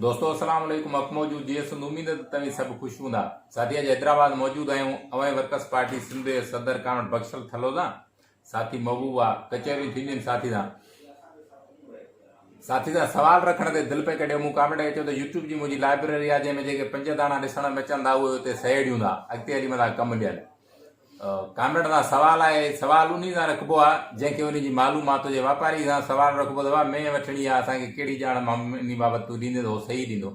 دوستو السلام عليڪم حق موجود جي سنڌ اميد ته توهين سڀ خوش هوندا ساٿي اڄ حيدرآباد موجود آهيون اوهين ورڪرس پارٽي سنڌ جي صدر ڪامريڊ بخشل ٿلهو سان ساٿي محبوبه ڪچهريون ٿينديون آهن ساٿي سان ساٿي سان سوال رکڻ تي دل پئي ڪڍيو مون ڪامريڊ کي چيو ته يوٽيوب جي منهنجي لائبريري آهي جنهن ۾ جيڪي پنج داڻا ڏسڻ ۾ اچن ٿا اهي اتي سهيڙيون ٿا اڳتي هلي مٿان ڪم ڏين ڪامريڊ سان سوال آهي، سوال انهي سان رکبو آ جنهن کي انهي جي معلومات هجي، واپاري سان سوال رکبو ته ڀاء مينهن وٺڻي آ اسان کي ڪهڙي ڄاڻ انهي بابت تون ڏيندين ته هو صحيح ڏيندو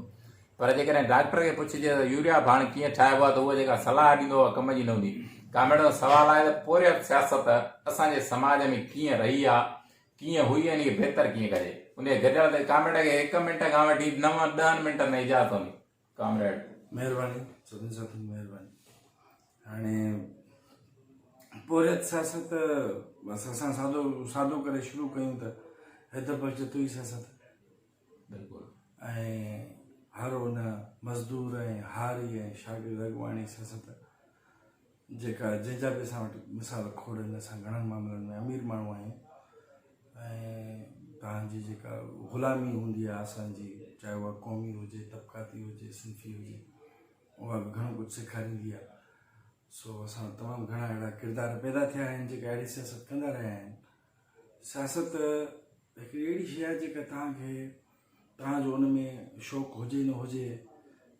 پر جيڪڏهن ڊاڪٽر کي پڇجي ته يوريا ڀاڻ ڪيئن ٺاهبو آ ته هو جيڪا صلاح ڏيندو اها ڪم جي نه هوندي. ڪامريڊ سان سوال آهي ته پورهيت سياست اسان جي سماج ۾ ڪيئن رهي آ، ڪيئن هئي ۽ انهي کي بهتر ڪيئن ڪجي؟ انهي گڏيل تي ڪامريڊ کي هڪ منٽ کان وٺي نو ڏهن منٽن تائين اجازت هوندي. ڪامريڊ. مهرباني سڀني ساٿين جي مهرباني هاڻي پورهيت سياست بس اسان سادو سادو ڪري شروع ڪيون ته حيدر بخش جتوئي سياست بلڪل ۽ هر ان مزدور ۽ هاري ۽ شاگرد اڳواڻي سياست جيڪا جنهن جا به اسان وٽ مثال کوڙ آهن اسان گهڻن معاملن ۾ امير ماڻهو آهيون ۽ توهان جي جيڪا غلامي هوندي آهي اسان جي چاهي اها قومي هجي طبقاتي هجي صنفي هجي اها به گهڻو ڪجهه سيکاريندي آهي سو اسان وٽ تمام گهڻا اهڙا ڪردار پيدا ٿيا آهن جيڪا اهڙي سياست ڪندا رهيا آهن سياست هڪڙي اهڙي شيء آهي جيڪا توهان کي توهان جو ان ۾ شوق هجي نه هجي،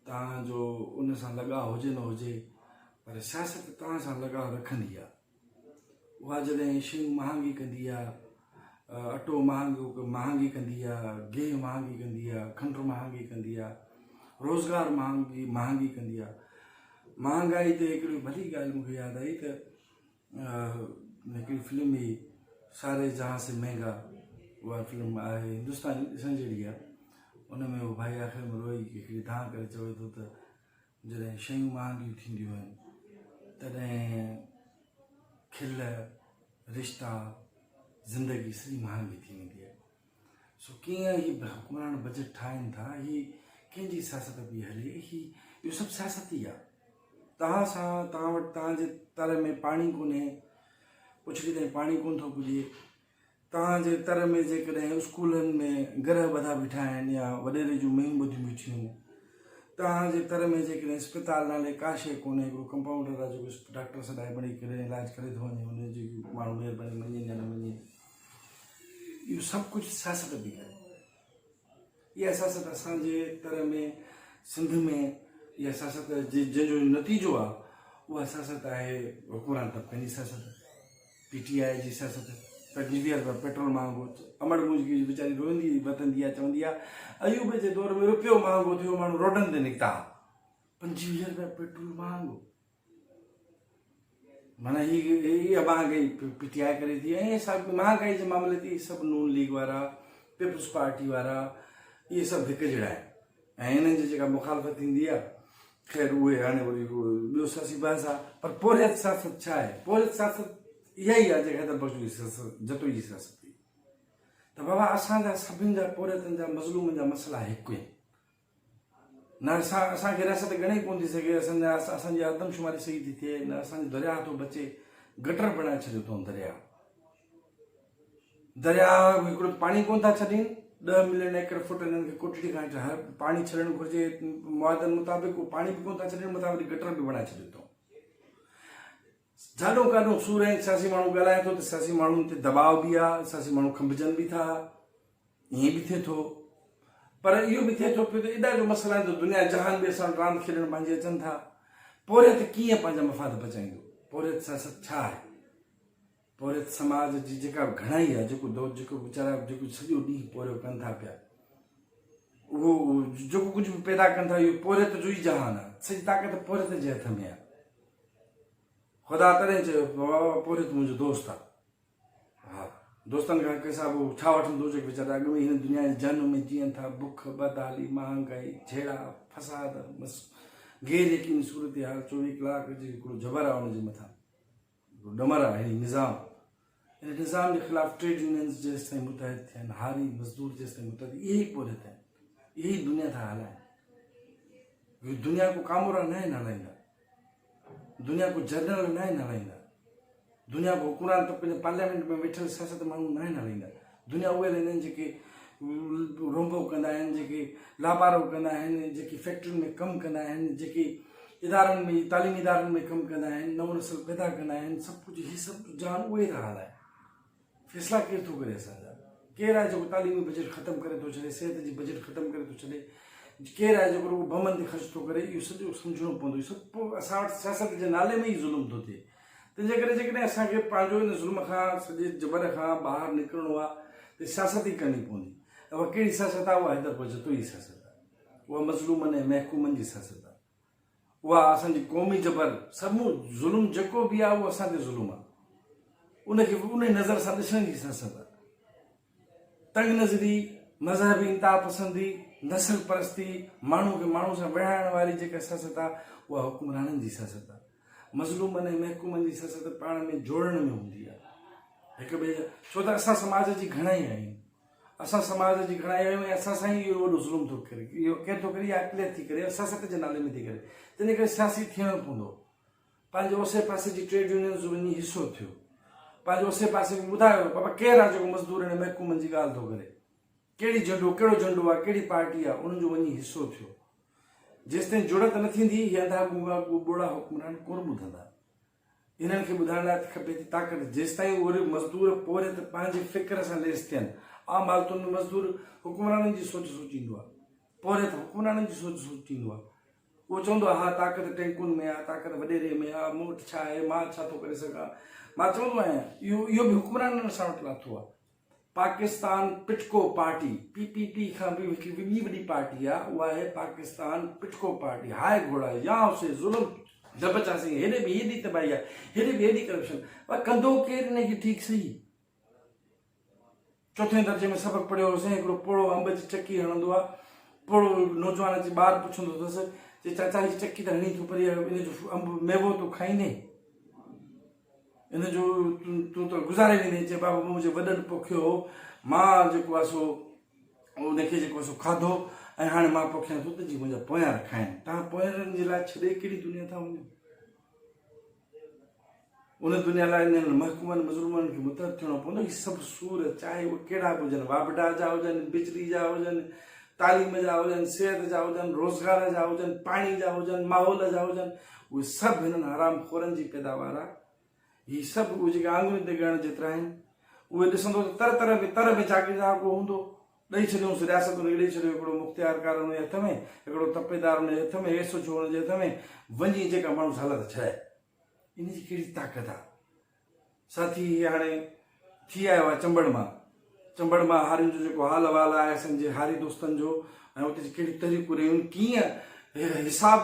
توهان جو ان سان لڳاء هجي نه هجي، پر سياست توهان سان لڳاء رکندي آهي. اها جڏهن شيون مهانگي ڪندي آهي، اٽو مهانگو مهانگي ڪندي آهي، گيهه مهانگي ڪندي آهي، کنڊ مهانگي ڪندي آهي، روزگار مهانگي مهانگي ڪندي آهي. مهانگائي تي هڪڙي ڀلي ڳالهه مون کي ياد آئي ته هڪڙي فلم هئي ساري جهان سي مهنگا اها فلم آهي هندستاني ڏسڻ جهڙي آهي ان ۾ هو ڀائي آخر ۾ روئي هڪڙي دانهن ڪري چوي ٿو ته جڏهن شيون مهانگيون ٿينديون آهن تڏهن کل رشتا زندگي سڄي مهانگي ٿي ويندي آهي سو ڪيئن هي حڪمران بجيٽ ٺاهين ٿا هي ڪنهن جي سياست پئي هلي هي اهو سڀ سياست ئي آهي توهان سان توهان وٽ توهان جي تر ۾ پاڻي ڪونهي، پڇڙي تائين پاڻي ڪونه ٿو پڄي، توهان جي تر ۾ جيڪڏهن اسڪولن ۾ گرهه ٻڌا بيٺا آهن يا وڏيري جون مينهون ٻڌيون بيٺيون آهن، توهان جي تر ۾ جيڪڏهن اسپتال نالي ڪا شيء ڪونهي، هڪڙو ڪمپائونڊر آهي جيڪو ڊاڪٽر سڏائي مڙئي ڪڏهن علاج ڪري ٿو وڃي، ان جي ماڻهو مهرباني مڃين يا نه مڃين، اهو سڀ ڪجهه سياست پئي ڪري. اها سياست اسان جي تر ۾ سنڌ ۾ اها سياست جنهن جو نتيجو آهي اها سياست آهي حڪمران طبقن جي سياست پي ٽي آء جي سياست 25 روپيا پيٽرول مهانگو امڙ منهنجي ويچاري روئندي وتندي آهي چوندي آهي ايوب جي دور ۾ روپيو مهانگو ٿيو ماڻهو روڊن تي نڪتا 25 روپيا پيٽرول مهانگو معنيٰ هي اها مهانگائي پي ٽي آء ڪري ٿي ۽ سڀ مهانگائي جي معاملي تي سڀ نون ليگ وارا پيپلز پارٽي وارا اهي سڀ هڪ جهڙا آهن ۽ انهن جي جيڪا مخالفت ٿيندي آهي خير اهي هاڻي وري ٻيو سياسي بحث آهي پر پورهيت سياست ڇا آهي پورهيت سياست اها ئي آهي جيڪا حيدر بخش جي سياست جتوئي جي سياست هئي ته بابا اسان جا سڀن جا پورهيتن جا مظلومن جا مسئلا هڪ آهن نه اسان اسان کي رياست ڳڻي ڪون ٿي سگهي اسان جا اسان جي آدمشماري صحيح ٿي ٿئي نه اسان جو درياهه ٿو بچي گٽر بڻائي ڇڏيو اٿئون درياهه درياهه هڪڙو پاڻي ڪون ٿا ڇڏين 10 ملين ايڪڙ فوٽ هنن کي ڪوٽڙي کان هيٺ هر پاڻي ڇڏڻ گهرجي معاهدن مطابق اهو پاڻي به ڪون ٿا ڇڏين مٿان وري گٽر به بڻائي ڇڏيو اٿئون جاڏو ڪاڏو سور ۽ سياسي ماڻهو ڳالهائي ٿو ته سياسي ماڻهن تي دٻاء به آهي سياسي ماڻهو کنڀجن به ٿا ائين به ٿئي ٿو پر اهو به ٿئي ٿو پيو ته ايڏا جو مسئلا آهن ته دنيا جهان به اسان وٽ راند کيڏڻ پنهنجي اچن ٿا. پورهيت ڪيئن پنهنجا مفاد بچائيندو؟ پورهيت سياست ڇا آهي؟ پورهيت سماج جي جيڪا به گهڻائي آهي جيڪو دو جيڪو ويچارا جيڪو سڄو ڏينهن پورهيو ڪن ٿا پيا اهو جيڪو ڪجهه به پيدا ڪن ٿا اهو پورهيت جو ئي جهان آهي سڄي طاقت پورهيت جي هٿ ۾ آهي خدا تڏهن چيو بابا پورهيت منهنجو دوست آهي ها دوستن کان ڪيسا به ڇا وٺندو جيڪي ويچارا اڳ ۾ هن دنيا جي جهنم ۾ جيئن ٿا بک بدحالي مهانگائي جهيڙا فساد بس غير يقيني صورتحال 24 ڪلاڪ جي هڪڙو جبر آهي ان جي مٿان هڪڙو ڏمر آهي هي نظام ان نظام جي خلاف ٽريڊ يونينز جيستائين متحد ٿين هاري مزدور جيستائين متحد اهي ئي پورهيت آهن اهي ئي دنيا ٿا هلائن دنيا ڪو ڪامورا نه آهن هلائيندا دنيا ڪو جرنل نه آهن هلائيندا دنيا ڪو حڪمران ته پنهنجي پارليامينٽ ۾ ويٺل سياست ماڻهو نه آهن هلائيندا دنيا اهي هلائيندا آهن جيڪي رونبو ڪندا آهن، جيڪي لابارو ڪندا آهن، جيڪي فيڪٽرين ۾ ڪم ڪندا آهن، جيڪي ادارن ۾ تعليمي ادارن ۾ ڪم ڪندا آهن، نئون نسل پيدا ڪندا آهن، سڀ ڪجهه هي سڀ جان اهي ٿا هلائين. فيصلا ڪير ٿو ڪري اسان جا؟ ڪير آهي جيڪو تعليمي بجيٽ ختم ڪري ٿو ڇڏي، صحت جي بجيٽ ختم ڪري ٿو ڇڏي، ڪير آهي جيڪو رڳو بمن تي خرچ ٿو ڪري، اهو سڄو سمجهڻو پوندو. اهو سڀ پوء اسان وٽ سياست جي نالي ۾ ئي ظلم ٿو ٿئي. تنهن جي ڪري جيڪڏهن اسان کي پنهنجو ان ظلم کان سڄي جبر کان ٻاهر نڪرڻو آهي ته سياست ئي ڪرڻي پوندي. اها ڪهڙي سياست آهي؟ اها حيدر بخش جتوئي جي سياست آهي. اها مظلومن ۽ محڪومن جي سياست آهي. اها اسان جي قومي جبر سمو ظلم جيڪو به آهي اهو اسان تي ظلم آهي. ان کي به انهي نظر سان ڏسڻ جي سياست آهي. تنگ نظري، مذهبي انتها پسندي، نسل پرستي، ماڻهو کي ماڻهو سان وڙهائڻ واري جيڪا سياست آهي اها حڪمرانن جي سياست آهي. مظلومن ۽ محڪومن جي سياست پاڻ ۾ جوڙڻ ۾ هوندي آهي. هڪ ٻئي جا ڇو ته اسان سماج جي گهڻائي آهيون. اسان سماج جي گهڻائي آهيون ۽ اسان سان ئي اهو وڏو ظلم ٿو ڪري. اهو ڪير ٿو ڪري؟ اها اقليت ٿي ڪري سياست جي نالي ۾ ٿي ڪري. تنهن ڪري سياسي ٿيڻو پوندو. پنهنجي اوسي پاسي جي ٽريڊ يونينز جو وڃي حصو ٿيو. پنهنجي اوسي پاسي ۾ ٻڌايو بابا ڪير آهي جيڪو مزدورن ۽ محڪومن جي ڳالهه ٿو ڪري. ڪهڙي جهنڊو ڪهڙو جهنڊو آهي ڪهڙي پارٽي آهي انهن جو وڃي حصو ٿيو. جيستائين جڙت نه ٿيندي هي انڌا گونگا ٻوڙا حڪمران ڪونه ٻڌندا. انهن کي ٻڌائڻ لاء ته کپي ٿي طاقت جيستائين اهي مزدور پورهيت پنهنجي فڪر سان ليس ٿين. عام حالتن ۾ مزدور حڪمرانن جي سوچ سوچيندو آهي. پورهيت حڪمرانن جي سوچ سوچيندو آهي. اهو چوندو آهي ها طاقت ٽينڪن ۾ آهي، طاقت وڏيري ۾ آهي، مون وٽ ڇا آهي، مان ڇا ٿو ڪري سگهان. مان چوندو آهيان اهو اهو به حڪمرانن اسان وٽ لاٿو آهي. Pakistan Patko party, P P P, کان به هڪ ٻي وڏي پارٽي آهي اها آهي پاڪستان پٽڪو پارٽي. هاء گهوڙا يا حسين ظلم دٻچا سين هيڏي به هيڏي تباهي آهي هيڏي به هيڏي ڪرپشن پر ڪندو ڪير ان کي ٺيڪ صحيح. چوٿين درجي ۾ سبق پڙهيو هوسين، هڪڙو پوڙهو انب جي چڪي هڻندو آ. پوڙهو نوجوان اچي ٻار پڇندو اٿس، چي چاچا هي چڪي ته هڻين ٿو پر هي ان جو انب ميوو تون کائيندين؟ ان جو تون ته گذاري ويندين. چي بابا منهنجي وڏن پوکيو هو، مان جيڪو آ سو ان کي جيڪو آ سو کاڌو ۽ هاڻي مان پوکيان ٿو ته جي منهنجا پويان کائن. توهان پوئرن جي لاء ڇڏي ڪهڙي دنيا ٿا وڃو؟ ان دنيا لاء انهن محڪومن مظلومن کي متحد ٿيڻو پوندو. هي سڀ سور چاهي اهي ڪهڙا به هجن، واپڊا جا هجن، بجلي جا هجن، تعليم جا هجن، صحت جا هجن، روزگار جا هجن، پاڻي جا هجن، ماحول جا هجن، اهي سڀ هنن حرام خورن جي پيداوار آهي. هي سڀ اهي جيڪي آڱرين تي ڳڻڻ جيترا آهن، اهي ڏسندو ته تر تر ۾ تر ۾ جاگيردار ڪو هوندو، ڏئي ڇڏيونس رياست ان کي ڏئي ڇڏيو، هڪڙو مختيارڪار ان جي هٿ ۾، هڪڙو تپيدار ان جي هٿ ۾، ايس ايڇ او ان جي هٿ ۾، وڃي جيڪا ماڻهو حالت ڇڏائي. ان جي ڪهڙي طاقت آ. ساٿي هي هاڻي ٿي آيو آ چمبڙ مان. چمبڙ مان هارين جو جيڪو حال احوال آهي اسان جي هاري دوستن جو ۽ اتي جي ڪهڙيون تحريڪون رهيون ڪيئن حساب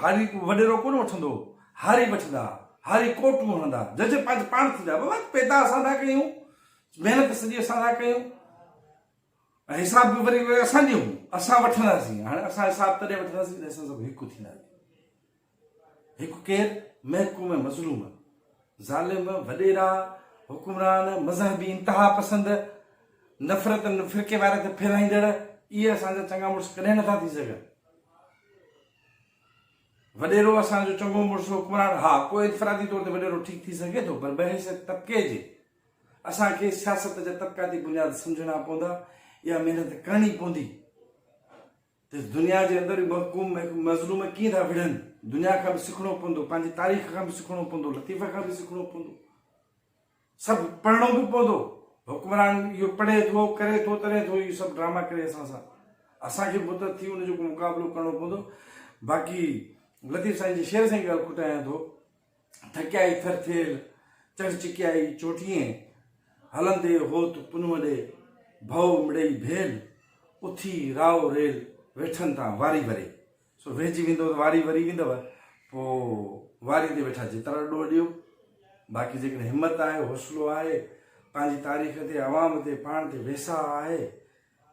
هاري وڏيرو ڪونه وٺندو هو هاري وٺندا ها هاري ڪوٽون هڻندا جج پنهنجي پاڻ ٿيندا بابا پيدا اسان ٿا ڪيون محنت سڄي اسان ٿا ڪيون ۽ حساب به وري اسان ڏيون اسان وٺنداسين هاڻي اسان حساب تڏهن وٺنداسين جڏهن اسان سڀ هڪ ٿينداسين. هڪ ڪير؟ محڪوم ۽ مظلوم، ظالم، وڏيرا، حڪمران، مذهبي انتها پسند، نفرت ۽ فرقيواريت ڦهلائيندڙ، اهي اسان جا چڱا مڙس ڪڏهن نٿا ٿي سگهن. وڏيرو اسان جو چڱو مڙس حڪمران، ها ڪو انفرادي طور تي وڏيرو ٺيڪ ٿي سگهي ٿو پر بحيثيت طبقي جي اسان کي سياست جا طبقاتي بنياد سمجهڻا پوندا، اها محنت ڪرڻي پوندي. ته دنيا جي اندر به محڪوم مظلوم ڪيئن ٿا وڙهن، دنيا کان به سکڻو پوندو، پنهنجي تاريخ کان به سکڻو پوندو، لطيف کان به سکڻو پوندو، سڀ پڙهڻو به پوندو. حڪمران اهو پڙهي ٿو، ڪري ٿو، تڏهن ٿو اهو سڀ ڊراما ڪري اسان سان. اسان کي به متحد ٿي ان جو ڪو مقابلو ڪرڻو پوندو. باقي لطيف سائين جي شعر سان ئي ڳالهه کٽايان ٿو. ٿڪيائي ٿر ٿيل، چڙهه چڪيائي چوٽيين، هلندي هوت پنهونء ڏي، ڀؤ مڙئي ڀيل، اٿي رائو ريل، ويٺن تان واري وري. سو ويهجي ويندؤ ته واري وري ويندؤ، پوء واري تي ويٺا جيترا ڏوهه ڏيو. باقي جيڪڏهن همت آهي، حوصلو آهي، پنهنجي تاريخ تي، عوام تي، پاڻ تي ويساهه آهي،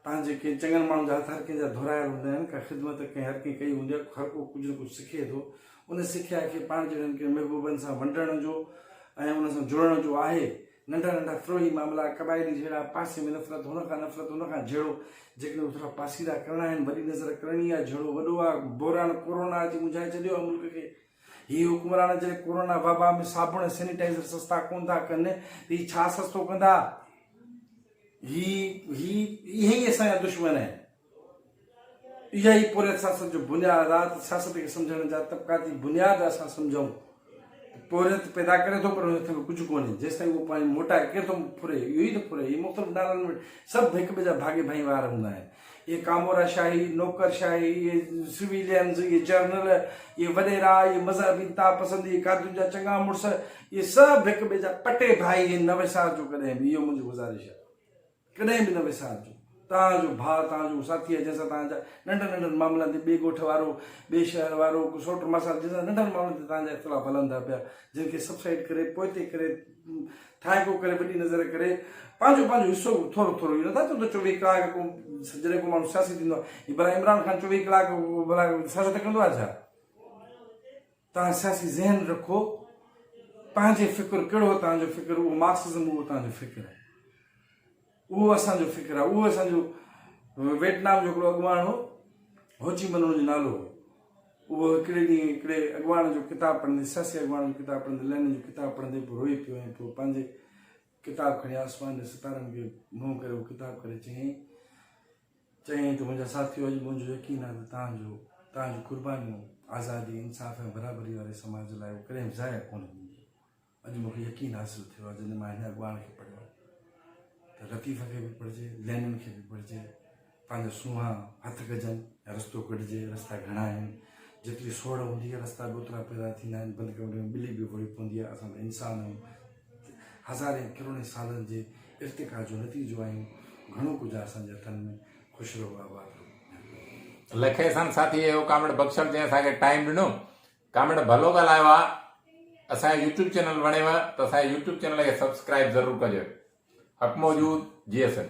پنهنجي ڪنهن چڱن ماڻهن جا هٿ هر ڪنهن جا ڌورايل هوندا آهن، ڪا خدمت ڪنهن هر ڪنهن ڪئي هوندي آهي، هر ڪو ڪجهه نه ڪجهه سکي ٿو، ان سکيا کي پاڻ جهڙن ڪنهن محبوبن سان ونڊڻ جو ۽ ان سان جڙڻ جو آهي. ننڍا ننڍا فروهي معاملا، قبائلي جهيڙا، پاسي ۾ نفرت، هن کان نفرت، هن کان جهيڙو، جيڪڏهن اهي ٿورا پاسيرا ڪرڻا آهن، وڏي نظر ڪرڻي آهي، جهيڙو وڏو آهي، بحران ڪورونا اچي منجهائي ڇڏيو آهي ملڪ کي. هي حڪمران جڏهن ڪورونا وبا ۾ صابڻ ۽ سينيٽائيزر سستا ڪونه ٿا ڪن ته هي ڇا سستو ڪندا؟ هي هي اهي ئي اسان جا دشمن آهن. اها ئي پورهيت سياست جو بنياد آهي ته سياست کي سمجهڻ جا طبقاتي بنياد اسان سمجهون ته پورهيت پيدا ڪري ٿو پر ان هٿ ۾ ڪجهه ڪونهي جيستائين اهو پنهنجي موٽائي ڪير ٿو ڦري اهو ئي ٿو ڦري اهي مختلف نالن ۾ سڀ هڪ ٻئي جا ڀاڳي ڀائيوار هوندا آهن اهي ڪامورا شاهي نوڪر شاهي اهي سويلينز اهي جرنل اهي وڏيرا اهي مذهبي انتها پسند اهي قادرين جا چڱا مڙس اهي سڀ هڪ ٻئي جا پٽي ڀائي آهن نه وسارجو ڪڏهن به اهو منهنجي گذارش آهي. ڪڏهن به نه وسارجو. توهان جو ڀاء، توهان جو ساٿي آهي، جنهن سان توهان جا ننڍن ننڍن معاملن تي ٻئي ڳوٺ وارو، ٻئي شهر وارو، ڪو سوٽ ماسات، جنهن سان ننڍن معاملن تي توهان جا اختلاف هلن ٿا پيا، جن کي سبسائيڊ ڪري، پوئتي ڪري، ٿائڪو ڪري، وڏي نظر ڪري، پنهنجو پنهنجو حصو ٿورو ٿورو، اهو نٿا چون ته 24 ڪلاڪ ڪو جڏهن ڪو ماڻهو سياسي ٿيندو آهي، هي ڀلا عمران خان 24 ڪلاڪ ڀلا سياست ڪندو آهي ڇا؟ توهان سياسي ذهن رکو، پنهنجي فڪر ڪهڙو هو توهان جو فڪر اهو مارڪسزم اهو توهان جو فڪر آهي اهو اسان جو فڪر آهي اهو اسان جو ويٽنام جو هڪڙو اڳواڻ هو هوچي من ان جو نالو هو اهو هڪڙي ڏينهن هڪڙي اڳواڻ جو ڪتاب پڙهندي سياسي اڳواڻ جو ڪتاب پڙهندي لينن جو ڪتاب پڙهندي پوء روئي پيو ۽ پوء پنهنجي ڪتاب کڻي آسمان جي ستارن کي منهن ڪري اهو ڪتاب ڪري چيائين چيائين ته منهنجا ساٿيو اڄ منهنجو يقين آهي ته توهان جو توهان جون قربانيون آزادي، انصاف ۽ برابري واري سماج لاء اهو ڪڏهن به ضايع ڪونه وينديون. اڄ مون کي يقين حاصل ٿيو آهي جڏهن مان هن اڳواڻ کي پڙهيو آهي ته لطيف کي به پڙهجي، لينن کي به پڙهجي، پنهنجا سونهان هٿ ڪجن ۽ رستو ڪڍجي، رستا گهڻا آهن، جيتري سوڙهه هوندي آهي رستا به اوترا پيدا ٿيندا آهن، بند ڪمري ۾ ٻلي به وڙهي پوندي آهي، اسان ته انسان آهيون، هزارين ڪروڙين سالن جي ارتقا جو نتيجو آهيون، گهڻو ڪجهه آهي اسان جي هٿن ۾، خوش رهو آباد رهو مهرباني. لکين سن ساٿي اهو ڪامريڊ بخشل جنهن اسان کي ٽائيم ڏنو ڪامريڊ ڀلو ڳالهايو آ اسان جو يوٽيوب چينل وڻيو ته اسان جي يوٽيوب چينل کي سبسڪرائيب ضرور ڪجو حق موجود جي ايس اين.